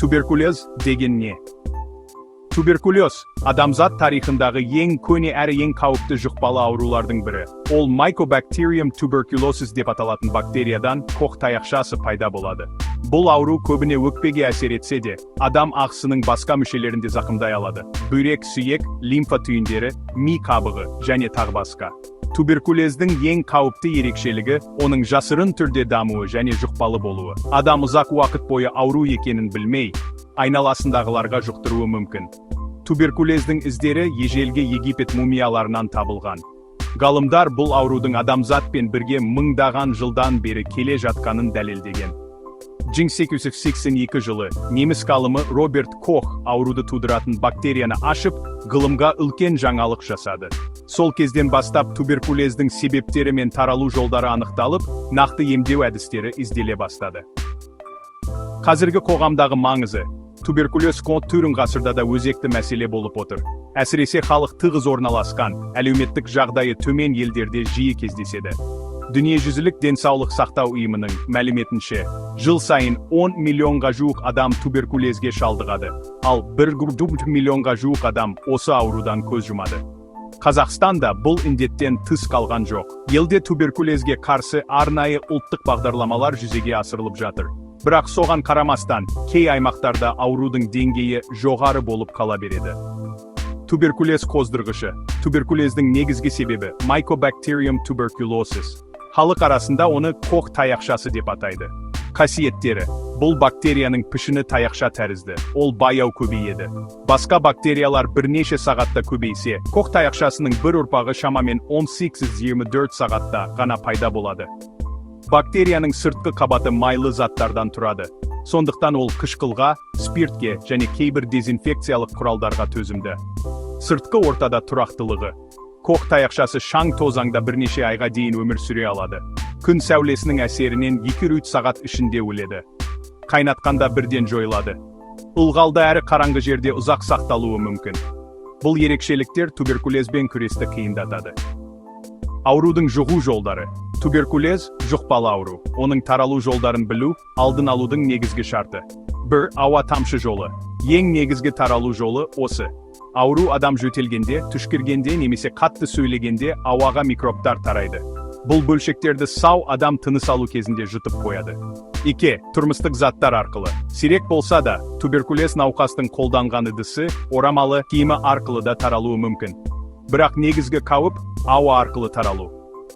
Туберкулез деген не? Туберкулез – адамзат тарихындағы ең көне әрі ең қауіпті жұқпалы аурулардың бірі. Ол Mycobacterium tuberculosis деп аталатын бактериядан, Кох таяқшасы, пайда болады. Бұл ауру көбіне өкпеге әсер етсе де, адам ағзасының басқа мүшелерін де зақымдай алады. Бүйрек, сүйек, лимфа түйіндері, ми қабығы және тағы басқа. Туберкулездің ең қауіпті ерекшелігі – оның жасырын түрде дамуы және жұқпалы болуы. Адам ұзақ уақыт бойы ауру екенін білмей, айналасындағыларға жұқтыруы мүмкін. Туберкулездің іздері ежелгі Египет мумияларынан табылған. Ғалымдар бұл аурудың адамзатпен бірге мыңдаған жылдан бері келе жатқанын дәлелдеген. 1882 жылы неміс ғалымы Роберт Кох ауруды тудыратын бактерияны ашып, ғылымға үлкен жаңалық жасады. Сол кезден бастап туберкулездің себептері мен таралу жолдары анықталып, нақты емдеу әдістері ізделе бастады. Қазіргі қоғамдағы маңызы. Туберкулез түрін ғасырда да өзекті мәселе болып отыр. Әсіресе халық тығыз орналасқан, әлеуметтік жағдайы төмен елдерде жиі кездеседі. Дүниежүзілік денсаулық сақтау ұйымының мәліметінше, жыл сайын 10 миллионға жуық адам туберкулезге шалдығады, ал 1,4 миллионға жуық адам осы аурудан көз жұмады. Қазақстан да бұл індеттен тыс қалған жоқ. Елде туберкулезге қарсы арнайы ұлттық бағдарламалар жүзеге асырылып жатыр. Бірақ соған қарамастан, кей аймақтарда аурудың деңгейі жоғары болып қала береді. Туберкулез қоздырғышы. Туберкулездің негізгі себебі – Mycobacterium tuberculosis. Халық арасында оны Кох таяқшасы деп атайды. Қасиеттері. Бұл бактерияның пішіні таяқша тәрізді. Ол баяу көбейеді. Басқа бактериялар бірнеше сағатта көбейсе, Кох таяқшасының бір ұрпағы шамамен 18-24 сағатта ғана пайда болады. Бактерияның сыртқы қабаты майлы заттардан тұрады. Сондықтан ол қышқылға, спиртке және кейбір дезинфекциялық құралдарға төзімді. Сыртқы ортада тұрақтылығы. Кох таяқшасы шаң тозаңда бірнеше айға дейін өмір сүре алады. Күн сәулесінің әсерінен 2-3 сағат ішінде өледі. Қайнатқанда бірден жойылады. Ылғалды әрі қараңғы жерде ұзақ сақталуы мүмкін. Бұл ерекшеліктер туберкулезбен күресті қиындатады. Аурудың жұғу жолдары. Туберкулез – жұқпалы ауру. Оның таралу жолдарын білу – алдын алудың негізгі шарты. 1. Ауа тамшы жолы. Ең негізгі таралу жолы осы. Ауру адам жөтелгенде, түшкіргенде немесе қатты сөйлегенде ауаға микробтар тарайды. Бұл бөлшектерді сау адам тыныс алу кезінде жұтып қояды. 2. Тұрмыстық заттар арқылы. Сирек болса да, туберкулез науқастың қолданған ыдысы, орамалы, киімі арқылы да таралуы мүмкін. Бірақ негізгі қауіп – ауа арқылы таралу.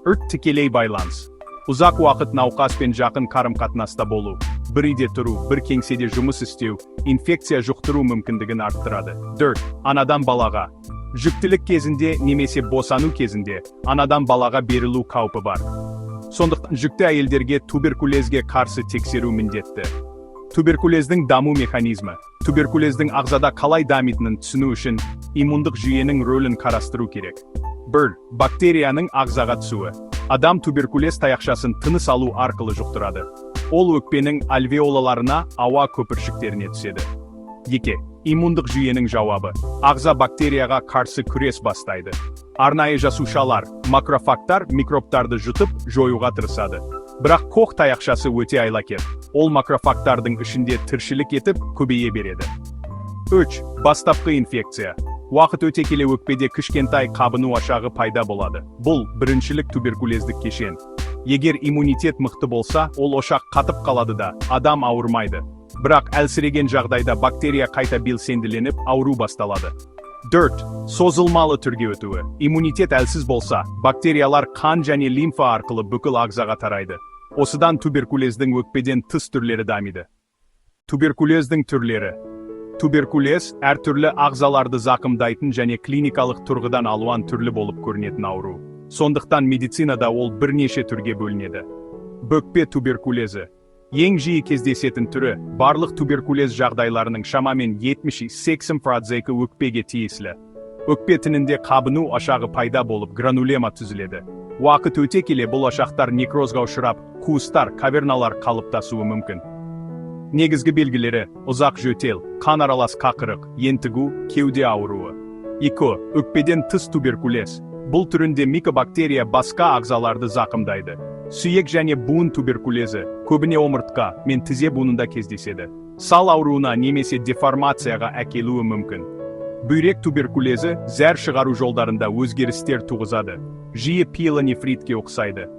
3. Тікелей байланыс. Ұзақ уақыт науқаспен жақын қарым-қатынаста болу, бір үйде тұру, бір кеңседе жұмыс істеу, инфекция жұқтыру мүмкіндігін арттырады. 4. Анадан балаға. Жүктілік кезінде немесе босану кезінде анадан балаға берілу қаупі бар. Сондықтан жүкті әйелдерге туберкулезге қарсы тексеру міндетті. Туберкулездің даму механизмі. Туберкулездің ағзада қалай дамитынын түсіну үшін иммундық жүйенің рөлін қарастыру керек. 1. Бактерияның ағзаға түсуі. Адам туберкулез таяқшасын тыныс алу арқылы жұқтырады. Ол өкпенің альвеолаларына, ауа көпіршіктеріне түседі. 2. Иммундық жүйенің жауабы. Ағза бактерияға қарсы күрес бастайды. Арнайы жасушалар, макрофагтар микробтарды жұтып, жоюға тырысады. Бірақ Кох таяқшасы өте айлакер. Ол макрофагтардың ішінде тіршілік етіп, көбейе береді. 3. Бастапқы инфекция. Уақыт өте келе өкпеде кішкентай қабыну ошағы пайда болады. Бұл – біріншілік туберкулездік кешен. Егер иммунитет мықты болса, ол ошақ қатып қалады да, адам ауырмайды. Бірақ әлсіреген жағдайда бактерия қайта белсенділеніп, ауру басталады. 4. Созылмалы түрге өтуі. Иммунитет әлсіз болса, бактериялар қан және лимфа арқылы бүкіл ағзаға тарайды. Осыдан туберкулездің өкпеден тыс түрлері дамиды. Туберкулездің түрлері. Туберкулез – әртүрлі ағзаларды зақымдайтын және клиникалық тұрғыдан алуан түрлі болып көрінетін ауру. Сондықтан медицинада ол бірнеше түрге бөлінеді. Өкпе туберкулезі. Ең жиі кездесетін түрі, барлық туберкулез жағдайларының шамамен 70-80% өкпеге тиесілі. Өкпе тінінде қабыну ошағы пайда болып, гранулема түзіледі. Уақыт өте келе бұл ошақтар некрозға ұшырап, қуыстар, каверналар қалыптасуы мүмкін. Негізгі белгілері: ұзақ жөтел, қан аралас қақырық, ентігу, кеуде ауруы. 2. Өкпеден тыс туберкулез. Бұл түрінде микобактерия басқа ағзаларды зақымдайды. Сүйек және буын туберкулезі көбіне омыртқа мен тізе буынында кездеседі. Сал ауруына немесе деформацияға әкелуі мүмкін. Бүйрек туберкулезі зәр шығару жолдарында өзгерістер туғызады. Жиі пиелонефритке ұқсайды.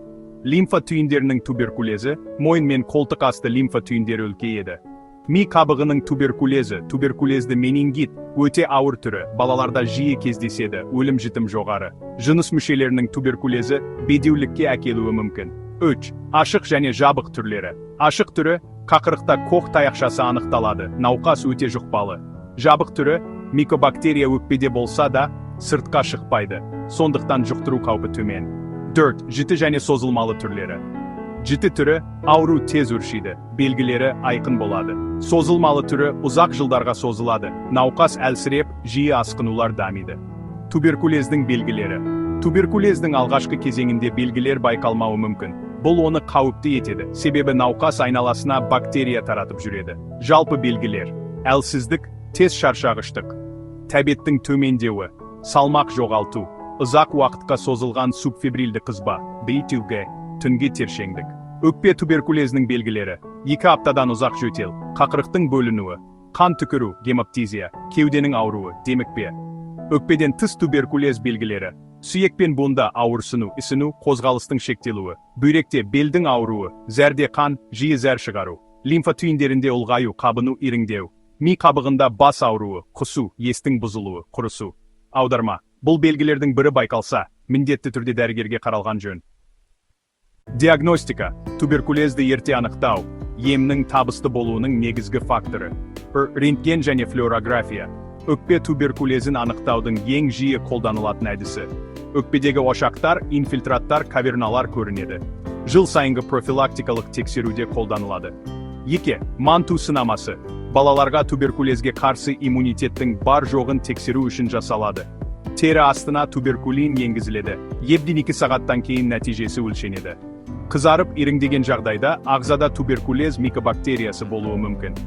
Лимфа түйіндерінің туберкулезі, мойын мен қолтық асты лимфа түйіндері үлкейеді. Ми қабығының туберкулезі, туберкулезді менингит, өте ауыр түрі, балаларда жиі кездеседі, өлім-жітім жоғары. Жыныс мүшелерінің туберкулезі бедеулікке әкелуі мүмкін. 3. Ашық және жабық түрлері. Ашық түрі: қақырықта Кох таяқшасы анықталады, науқас өте жұқпалы. Жабық түрі: микобактерия өкпеде болса да, сыртқа шықпайды. Сондықтан жұқтыру қаупі төмен. 4. Жіті және созылмалы түрлері. Жіті түрі: ауру тез өршиді, белгілері айқын болады. Созылмалы түрі ұзақ жылдарға созылады, науқас әлсіреп, жиі асқынулар дамиды. Туберкулездің белгілері. Туберкулездің алғашқы кезеңінде белгілер байқалмауы мүмкін. Бұл оны қауіпті етеді, себебі науқас айналасына бактерия таратып жүреді. Жалпы белгілер: әлсіздік, тез шаршағыштық, тәбеттің төмендеуі, салмақ жоғалту, ұзақ уақытқа созылған субфебрильді қызба, БТУГ, түнгі тершеңдік. Өкпе туберкулезінің белгілері: 2 аптадан ұзақ жөтел, қақырықтың бөлінуі, қан түкіру, гемоптизия, кеуденің ауруы, демікпе. Өкпеден тыс туберкулез белгілері: сүйек пен буында ауырсыну, ісіну, қозғалыстың шектелуі, бүйректе белдің ауруы, зәрде қан, жиі зәр шығару, лимфа түйіндерінде ұлғаю, қабыну, іріңдеу, ми қабығында бас ауруы, құсу, естің бұзылуы, құрысу. Аударма. Бұл белгілердің бірі байқалса, міндетті түрде дәрігерге қаралған жөн. Диагностика. Туберкулезді ерте анықтау емнің табысты болуының негізгі факторы. 1. Рентген және флюорография. Өкпе туберкулезін анықтаудың ең жиі қолданылатын әдісі. Өкпедегі ошақтар, инфильтраттар, каверналар көрінеді. Жыл сайынғы профилактикалық тексеруде қолданылады. 2. Манту сынамасы. Балаларға туберкулезге қарсы иммунитеттің бар жоғын тексеру үшін жасалады. Тері астына туберкулин енгізіледі. 72 сағаттан кейін нәтижесі өлшенеді. Қызарып іріңдеген жағдайда ағзада туберкулез микобактериясы болуы мүмкін.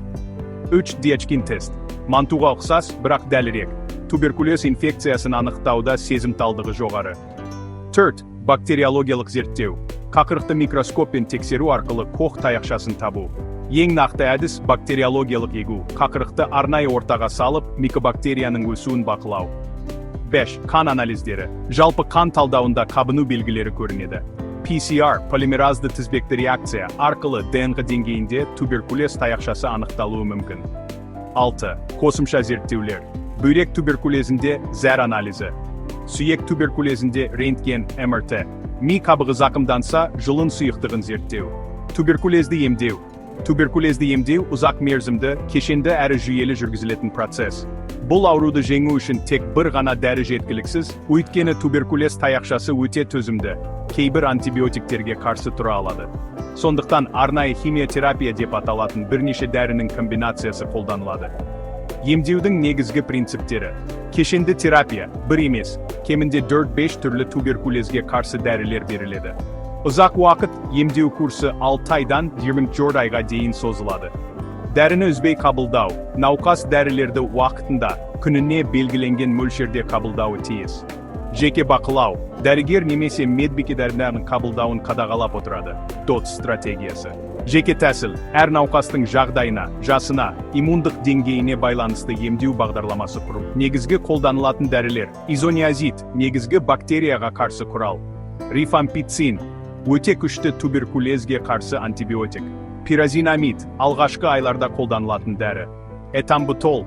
3. Диячкин тест. Мантуға ұқсас, бірақ дәлірек. Туберкулез инфекциясын анықтауда сезімталдығы жоғары. 4. Бактериологиялық зерттеу. Қақырықты микроскоппен тексеру арқылы Кох таяқшасын табу. Ең нақты әдіс – бактериологиялық егу. Қақырықты арнайы ортаға салып, микобактерияның өсуін бақылау. 5. Қан анализдері. Жалпы қан талдауында қабыну белгілері көрінеді. PCR, полимеразды тізбекті реакция арқылы ДНҚ деңгейінде туберкулез таяқшасы анықталуы мүмкін. 6. Қосымша зерттеулер. Бүйрек туберкулезінде зәр анализі. Сүйек туберкулезінде рентген, МРТ. Ми қабығы зақымданса, жұлын сұйықтығын зерттеу. Туберкулезді емдеу. Туберкулезді емдеу ұзақ мерзімді, кешенді әрі жүйелі жүргізілетін процесс. Бұл ауруды жеңу үшін тек бір ғана дәрі жеткіліксіз, өйткені туберкулез таяқшасы өте төзімді, кейбір антибиотиктерге қарсы тұра алады. Сондықтан арнайы химиотерапия деп аталатын бірнеше дәрінің комбинациясы қолданылады. Емдеудің негізгі принциптері. Кешенді терапия: бір емес, кемінде 4-5 түрлі туберкулезге қарсы дәрілер беріледі. Ұзақ уақыт: емдеу курсы 6 айдан 24 айға дейін созылады. Дәріні үзбей қабылдау: науқас дәрілерді уақытында, күніне белгіленген мөлшерде қабылдауы тиіс. Жеке бақылау: дәрігер немесе медбике дәрілердің қабылдауын қадағалап отырады. ДОТС стратегиясы. Жеке тәсіл: әр науқастың жағдайына, жасына, иммундық деңгейіне байланысты емдеу бағдарламасы құру. Негізгі қолданылатын дәрілер: изониазид, негізгі бактерияға қарсы құрал. Рифампицин, өте күшті туберкулезге қарсы антибиотик. Пиразинамид, алғашқы айларда қолданылатын дәрі. Этамбутол,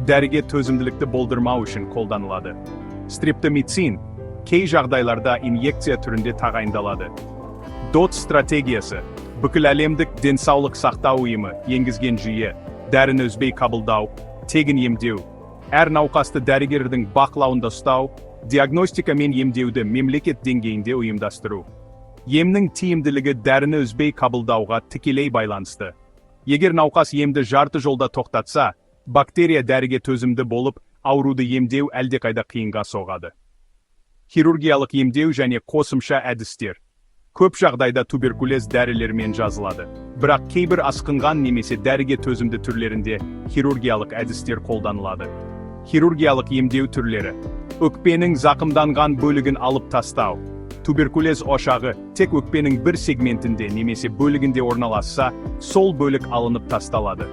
дәріге төзімділікті болдырмау үшін қолданылады. Стрептомицин, кей жағдайларда инъекция түрінде тағайындалады. ДОТС стратегиясы: бүкіл әлемдік денсаулық сақтау ұйымы енгізген жүйе: дәріні үзбей қабылдау, тегін емдеу, әр науқасты дәрігердің бақылауында ұстау, диагностика мен емдеуді мемлекет деңгейінде ұйымдастыру. Емнің тиімділігі дәріні үзбей қабылдауға тікелей байланысты. Егер науқас емді жарты жолда тоқтатса, бактерия дәріге төзімді болып, ауруды емдеу әлдеқайда қиынға соғады. Хирургиялық емдеу және қосымша әдістер. Көп жағдайда туберкулез дәрілермен жазылады. Бірақ кейбір асқынған немесе дәріге төзімді түрлерінде хирургиялық әдістер қолданылады. Хирургиялық емдеу түрлері: өкпенің зақымданған бөлігін алып тастау. Туберкулез ошағы тек өкпенің бір сегментінде немесе бөлігінде орналасса, сол бөлік алынып тасталады.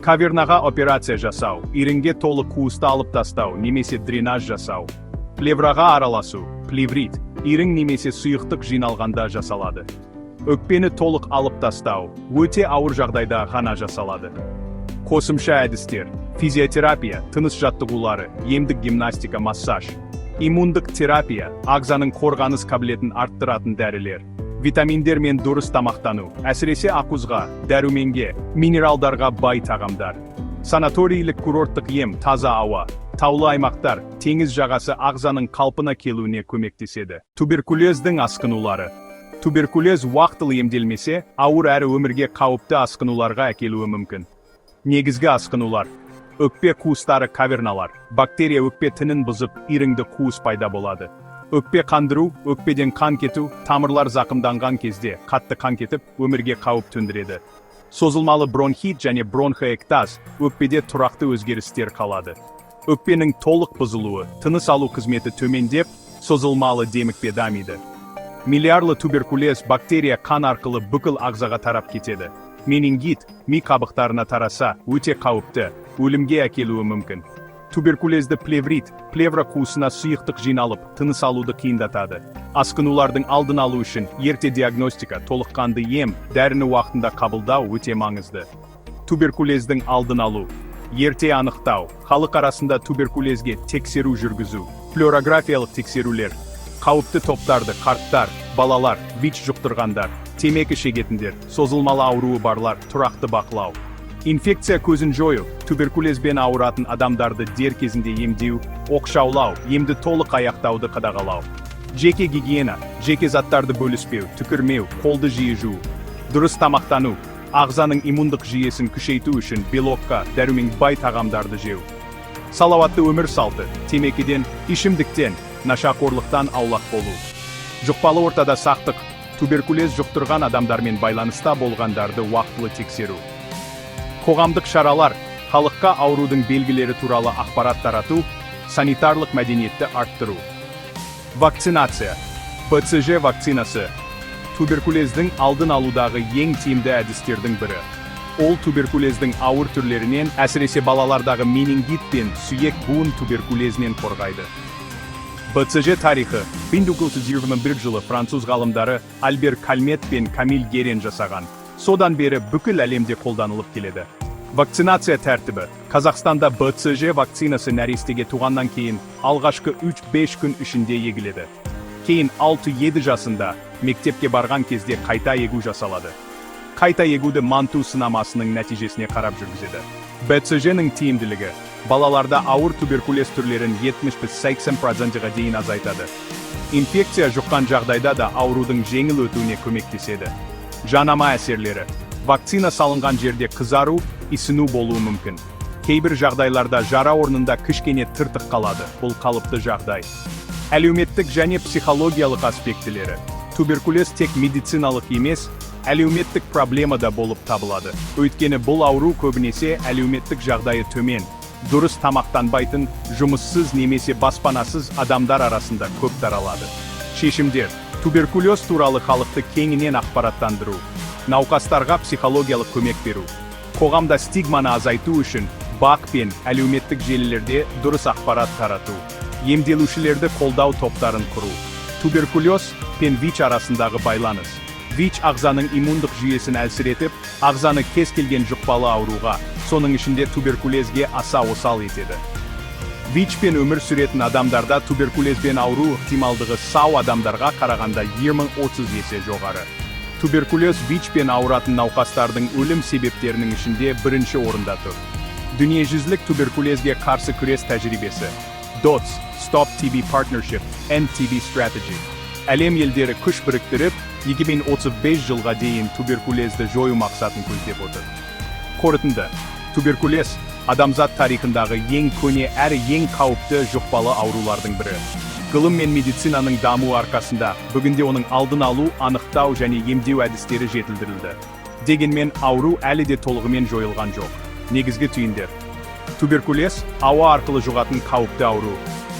Кавернаға операция жасау, іріңге толы қуысты алып тастау немесе дренаж жасау. Плевраға араласу, плеврит, ірің немесе сұйықтық жиналғанда жасалады. Өкпені толық алып тастау өте ауыр жағдайда ғана жасалады. Қосымша әдістер: физиотерапия, тыныс жаттығулары, емдік гимнастика, массаж. Иммундық терапия, ағзаның қорғаныс қабілетін арттыратын дәрілер. Витаминдер мен дұрыс тамақтану, әсіресе ақуызға, дәруменге, минералдарға бай тағамдар. Санаторийлік курорттық ем, таза ауа, таулы аймақтар, теңіз жағасы ағзаның қалпына келуіне көмектеседі. Туберкулездің асқынулары. Туберкулез уақытылы емделмесе, ауыр әрі өмірге қауіпті асқынуларға әкелуі мүмкін. Негізгі асқынулар: өкпе қуыстары, каверналар. Бактерия өкпе тінін бұзып, іріңді қуыс пайда болады. Өкпе қандыру, өкпеден қан кету, тамырлар зақымданған кезде қатты қан кетіп, өмірге қауіп төндіреді. Созылмалы бронхит және бронхоэктаз, өкпеде тұрақты өзгерістер қалады. Өкпенің толық бұзылуы, тыныс алу қызметі төмендеп, созылмалы демікпе дамиды. Милиарлы туберкулез, бактерия қан арқылы бүкіл ағзаға тарап кетеді. Менингит, ми қабықтарына тараса, өте қауіпті, өлімге әкелуі мүмкін. Туберкулезді плеврит, плевра қуысына сұйықтық жиналып, тыныс алуды қиындатады. Асқынулардың алдын алу үшін ерте диагностика, толыққанды ем, дәріні уақытында қабылдау өте маңызды. Туберкулездің алдын алу: ерте анықтау, халық арасында туберкулезге тексеру жүргізу, флюорографиялық тексерулер, қауіпті топтарды, қарттар, балалар, ВИЧ жұқтырғандар, темекі шегетіндер, созылмалы ауруы барлар, тұрақты бақылау. Инфекция көзін жою, туберкулезбен ауыратын адамдарды дер кезінде емдеу, оқшаулау, емді толық аяқтауды қадағалау. Жеке гигиена, жеке заттарды бөліспеу, түкірмеу, қолды жиі жуу. Дұрыс тамақтану, ағзаның иммундық жүйесін күшейту үшін белокқа, дәрумен бай тағамдарды жеу. Салауатты өмір салты, темекіден, ішімдіктен, нашақорлықтан аулақ болу. Жұқпалы ортада сақтық, туберкулез жұқтырған адамдармен байланыста болғандарды уақытылы тексеру. Қоғамдық шаралар, халыққа аурудың белгілері туралы ақпарат тарату, санитарлық мәдениетті арттыру. Вакцинация. БЦЖ вакцинасы туберкулездің алдын алудағы ең тиімді әдістердің бірі. Ол туберкулездің ауыр түрлерінен, әсіресе балалардағы менингит пен сүйек буын туберкулезінен қорғайды. БЦЖ тарихы: 1921 жылы француз ғалымдары Альбер Кальмет пен Камиль Герен жасаған. Содан бері бүкіл әлемде қолданылып келеді. Вакцинация тәртібі: Қазақстанда БЦЖ вакцинасы нәрестеге туғаннан кейін алғашқы 3-5 күн ішінде егіледі. Кейін 6-7 жасында мектепке барған кезде қайта егу жасалады. Қайта егуді Манту сынамасының нәтижесіне қарап жүргізеді. БЦЖ-нің тиімділігі: балаларда ауыр туберкулез түрлерін 70-80%-ға дейін азайтады. Инфекция жұққан жағдайда да аурудың жеңіл өтуіне көмектеседі. Жанама әсерлері: вакцина салынған жерде қызару, ісіну болуы мүмкін. Кейбір жағдайларда жара орнында кішкене тыртық қалады, бұл қалыпты жағдай. Әлеуметтік және психологиялық аспектілері: туберкулез тек медициналық емес, әлеуметтік проблема да болып табылады. Өйткені бұл ауру көбінесе әлеуметтік жағдайы төмен, дұрыс тамақтанбайтын, жұмыссыз немесе баспанасыз адамдар арасында көп таралады. Шешімдер: туберкулез туралы халықты кеңінен ақпараттандыру, науқастарға психологиялық көмек беру, қоғамда стигманы азайту үшін БАҚ пен әлеуметтік желілерде дұрыс ақпарат тарату, емделушілерді қолдау топтарын құру. Туберкулез пен ВИЧ арасындағы байланыс: ВИЧ ағзаның иммундық жүйесін әлсіретіп, ағзаны кез келген жұқпалы ауруға, соның ішінде туберкулезге аса осал етеді. ВИЧ-пен өмір сүретін адамдарда туберкулезбен ауру ықтималдығы сау адамдарға қарағанда 20-30 есе жоғары. Туберкулез ВИЧ-пен ауыратын науқастардың өлім себептерінің ішінде бірінші орында тұр. Дүниежүзілік туберкулезге қарсы күрес тәжірибесі. DOTS, Stop TB Partnership, End TB Strategy. Әлем елдері күш біріктіріп, 2035 жылға дейін туберкулезді жою мақсатын көздеп отыр. Қорытынды. Туберкулез – адамзат тарихындағы ең көне әрі ең қауіпті жұқпалы аурулардың бірі. Ғылым мен медицинаның дамуы арқасында бүгінде оның алдын алу, анықтау және емдеу әдістері жетілдірілді. Дегенмен ауру әлі де толығымен жойылған жоқ. Негізгі түйіндер. Туберкулез – ауа арқылы жұғатын қауіпті ауру.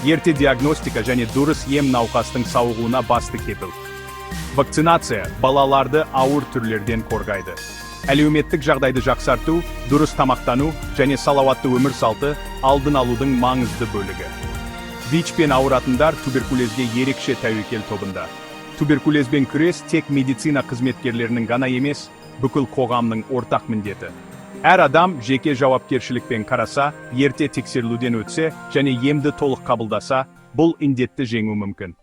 Ерте диагностика және дұрыс ем науқастың сауығуына басты кепіл. Вакцинация балаларды ауыр түрлерден қорғайды. Әлеуметтік жағдайды жақсарту, дұрыс тамақтану және салауатты өмір салты алдын алудың маңызды бөлігі. ВИЧ-пен ауыратындар туберкулезге ерекше тәуекел тобында. Туберкулезбен күрес тек медицина қызметкерлерінің ғана емес, бүкіл қоғамның ортақ міндеті. Әр адам жеке жауапкершілікпен қараса, ерте тексерілуден өтсе және емді толық қабылдаса, бұл індетті жеңу мүмкін.